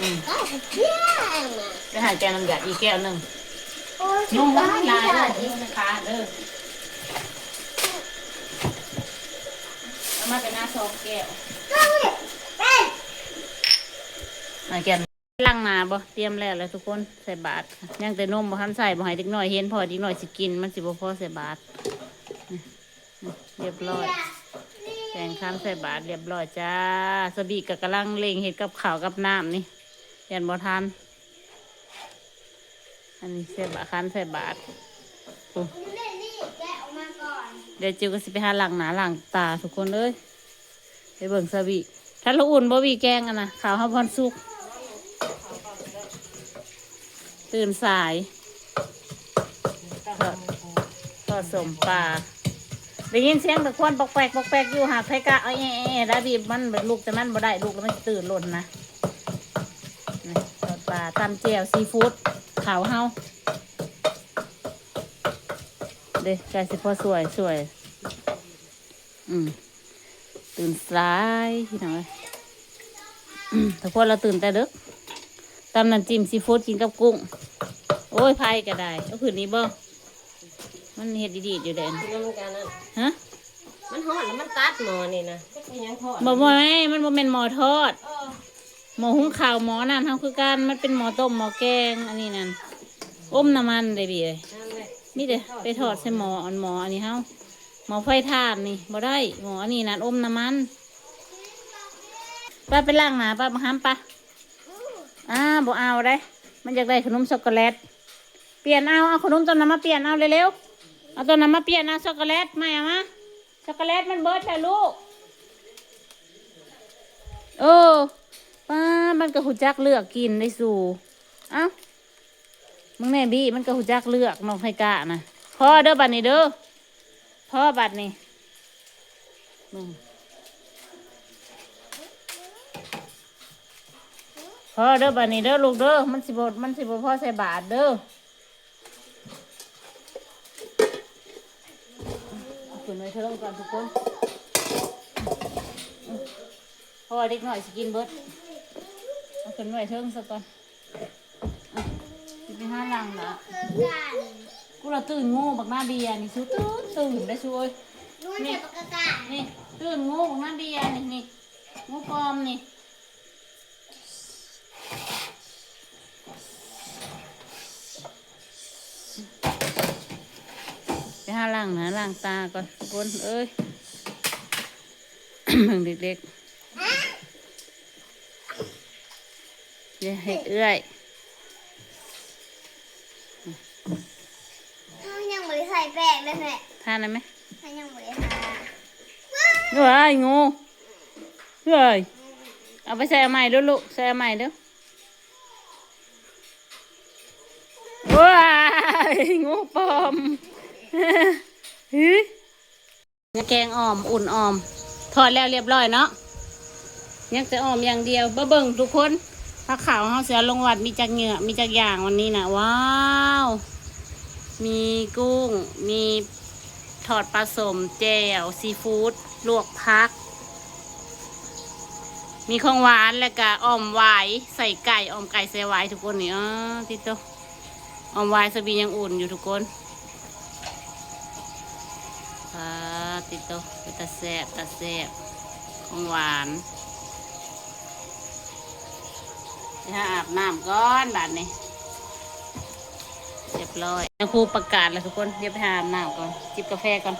ອືມ ໄປຫາແກງນ້ຳຢາອີກແກ້ວໜຶ່ງ. ໂອ້ຍ ຍຸງຫຼາຍເດີ ຍຸງຄາເດີ. ເອົາມາແຕ່ໜ້າສອງແກ້ວ. ມາແກງ ລ້າງໜ້າບໍ່? ຕຽມແລ້ວແຫຼະທຸກຄົນ ໃສ່ບາດ. ຍັງແຕ່ນົມບໍ່ທັນໃສ່ ບໍ່ໃຫ້ເດັກນ້ອຍເຫັນ ເພາະວ່າເດັກນ້ອຍຊິກິນ ມັນຊິບໍ່ພໍໃສ່ບາດ. ນີ້ ນີ້ ລຽບຮ້ອຍ ແປງຄັນໃສ່ບາດລຽບຮ້ອຍຈ້າ. ສະບີກະກຳລັງເລັ່ງເຮັດກັບເຂົ້າກັບນ້ຳນີ້ ຢ້ານບໍ່ທັນ. ອັນນີ້ໃສ່ບາດ ຄັນໃສ່ບາດ. ໂອ້ ດຽວຈິວກໍຊິໄປຫາລ້າງໜ້າລ້າງຕາທຸກຄົນເອີຍ. ໄປເບິ່ງສະບີ ທັນລະອຸ່ນບໍ່ບີ ແກງອັນນະ ເຂົ້າເຮົາບໍ່ທັນສຸກ. ຕື່ນສາຍ ທອດ ທອດສົ້ມປາ ໄດ້ຍິນສຽງຕະຄວນປອກແປກປອກແປກຢູ່ ຫາກໃຜກະເອົາແອໆ ດາບີບມັນ ລູກແຕ່ມັນບໍ່ໄດ້ ລູກແລ້ວມັນຊິຕື່ນໂລດນະ. ນີ້ ທອດປາ ຕຳແຈ່ວຊີຟູດ ເຂົ້າເຮົາເດ້ ໃກ້ຊິພໍຊ່ວຍ ຊ່ວຍ ອືມ ຕື່ນສາຍພີ່ນ້ອງເອີຍ ຕະພວນລາວຕື່ນແຕ່ເດິກ ຕຳນ້ຳຈິ້ມຊີຟູດກິນກັບກຸ້ງ. ໂອ້ຍ ໄຟກໍໄດ້ ເອົາຂຶ້ນນີ້ບໍ່? ມັນເຮັດດີໆຢູ່ເດ້ ກິນນຳກັນນັ້ນ ຮະ? ມັນຮ້ອນແລ້ວມັນຕັດໝໍ້ນີ້ນະ ຈັກເປັນຫຍັງທອດ ບໍ່ ບໍ່ແມ່ນ ມັນບໍ່ແມ່ນໝໍ້ທອດ ເອີ ໝໍ້ຫຸງເຂົ້າ ໝໍ້ນັ້ນເຮົາຄືກັນ ມັນເປັນໝໍ້ຕົ້ມ ໝໍ້ແກງ ອັນນີ້ນັ້ນ ອົມນ້ຳມັນເດ້ບີເອີຍ ນັ້ນແຫຼະ ມີແຕ່ໄປທອດໃສ່ໝໍ້ ອັນໝໍ້ອັນນີ້ເຮົາ ໝໍ້ໄຟຖ່ານນີ້ບໍ່ໄດ້ ໝໍ້ອັນນີ້ນັ້ນອົມນ້ຳມັນ. ໄປ ໄປລ້າງໜ້າ ໄປ ບັກຫຳ ໄປ. ອ້າ ບໍ່ເອົາເດ້ ມັນຢາກໄດ້ຂະໜົມຊັອກໂກແລັດ ປ່ຽນເອົາ ເອົາຂະໜົມໂຕນັ້ນມາປ່ຽນ ເອົາເລັວໆ ເອົາໂຕນັ້ນມາປ່ຽນ ເອົາຊັອກໂກແລັດ ໄມ້ເອົາມາ ຊັອກໂກແລັດມັນເບິດແລ້ວລູກ. ເອີ ປ້າ ມັນກໍຮູ້ຈັກເລືອກກິນໄດ໋ສູ ເອົ້າ ມຶງແນ່ບີ ມັນກໍຮູ້ຈັກເລືອກ ນ້ອງໄທກະນະ. ພໍເດີບັດນີ້ເດີ ພໍບັດນີ້ ອືມ ພໍເດີບັດນີ້ເດີລູກເດີ ມັນຊິບໍ່ ມັນຊິບໍ່ພໍໃສ່ບາດເດີ. ເອົາຂຶ້ນໄວ້ເທິງກ່ອນທຸກຄົນ ເພາະວ່າເດັກນ້ອຍຊິກິນເບິດ ເອົາຂຶ້ນໄວ້ເທິງຊະກ່ອນ. ຊິໄປຫາລ້າງໜ້າ ກູລະຕື່ນງູ ບັກໜ້າເບຍນີ້ ສູຕື່ນ ຕື່ນໄດ໋ສູເອີຍ ນີ້ ນີ້ ຕື່ນງູ ບັກໜ້າເບຍນີ້ ນີ້ ງູປອມນີ້. ໄປຫາລ້າງໜ້າລ້າງຕາກ່ອນທຸກຄົນເອີຍ ເບິ່ງເດັກໆ ຢ່າເຮັດເອື້ອຍ ເຮົາຍັງບໍ່ໄດ້ໃສ່ແປ້ງເດ້ແມ່ ທານໄດ້ໄໝ? ເຮົາຍັງບໍ່ໄດ້ທາ ເອີຍ ງູ ເອີຍ ເອົາໄປໃສ່ອັນໃໝ່ເດີລູກ ໃສ່ອັນໃໝ່ເດີ. ວ້າຍ ງູປອມ ຫື ແກງອ່ອມ ອຸ່ນອ່ອມ ທອດແລ້ວລຽບລ້ອຍເນາະ ຍັງແຕ່ອ່ອມຢ່າງດຽວ. ມາເບິ່ງທຸກຄົນ ຜັກຂາວເຮົາຊິເອົາລົງວັດ ມີຈັກເຫຍື່ອ ມີຈັກຢ່າງວັນນີ້ນະ. ວ້າວ ມີກຸ້ງ ມີທອດປາສົ້ມ ແຈ່ວຊີຟູດ ລວກຜັກ ມີຂອງຫວານ ແລ້ວກະອ່ອມຫວາຍໃສ່ໄກ່ ອ່ອມໄກ່ໃສ່ຫວາຍທຸກຄົນນີ້. ອໍ ຕິໂຕ ອ່ອມຫວາຍສະບີຍັງອຸ່ນຢູ່ທຸກຄົນ. ປາຕິໂຕ ເປັນຕາແຊບ ຕາແຊບ ຂອງຫວານ. ໄປຫາອາບນ້ຳກ່ອນບາດນີ້. ຮຽບຮ້ອຍ ນາງຄູປະກາດແລ້ວທຸກຄົນ ດຽວໄປຫາອາບນ້ຳກ່ອນ ຈິບກາແຟກ່ອນ.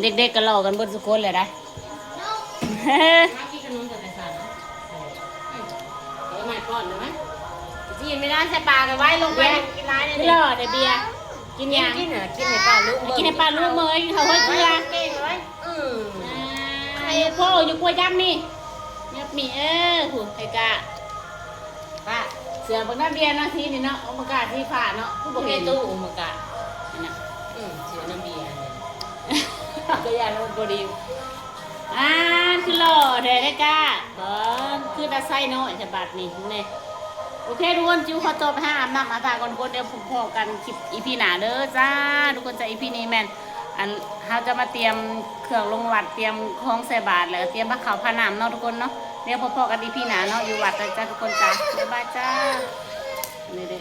ເດັກໆກໍຫຼໍ່ກັນເບິດທຸກຄົນແຫຼະໄດ໋. ມາກິນຂະໜົມກັນແຕ່ເຊົ້າເນາະ ເອີ ເອົາໄມ້ປ້ອນໄດ້ໄໝ? ຊິກິນໄມ່ໄດ້ ໃສ່ປາກໄວ້ ລົງໄປ ເບຍ ກິນຫຼາຍແນ່ ຄືຫຼໍ່ແທ້ເບຍ. ກິນຫຍັງ? ກິນ ກິນໃຫ້ປ້າລຸງເບິ່ງ ກິນໃຫ້ປ້າລຸງເບິ່ງ ເຂົາເຮີ້ເຄືອ ເກັ່ງເລີຍ. ອືມ ອ່າ ຢູ່ໂພ ຢູ່ຄົວຢ້ຳນີ້ ຍັບມີ ເອີ ຜູ້ໃຫ້ກະ ປ້າ ເສືອບັກໜ້າເບຍເນາະ ສີນີ້ເນາະ ໂອມາກາສີຟ້າເນາະ ຄືບໍ່ເຫັນຕູ້ໂອມາກາ ອັນນັ້ນ ອືມ ເສືອນ້ຳເບຍ ກໍຢ້ານມັນບໍ່ດີ. ອ່າ ຄືຫຼໍ່ແທ້ເດ້ກະ ບໍ່ ຄືຕາໄຊນ້ອຍສະບັດນີ້ແນ່. ໂອເຄທຸກຄົນ ຈິວຂໍຕົວໄປຫາອາບນ້ຳອາບທ່າກ່ອນທຸກຄົນ ດຽວພົບພໍ້ກັນຄລິບອີພີໜ້າເດີຈ້າທຸກຄົນຈ້າ. ອີພີນີ້ແມ່ນ ອັນ ເຮົາຈະມາຕຽມເຄື່ອງລົງວັດ ຕຽມຂອງໃສ່ບາດ ແລ້ວກະຕຽມພາເຂົ້າພານ້ຳເນາະທຸກຄົນເນາະ. ດຽວພົບພໍ້ກັນອີພີໜ້າເນາະ ຢູ່ວັດເດີຈ້າທຸກຄົນຈ້າ. ບາຍບາຍຈ້າ. ນີ້ເດ້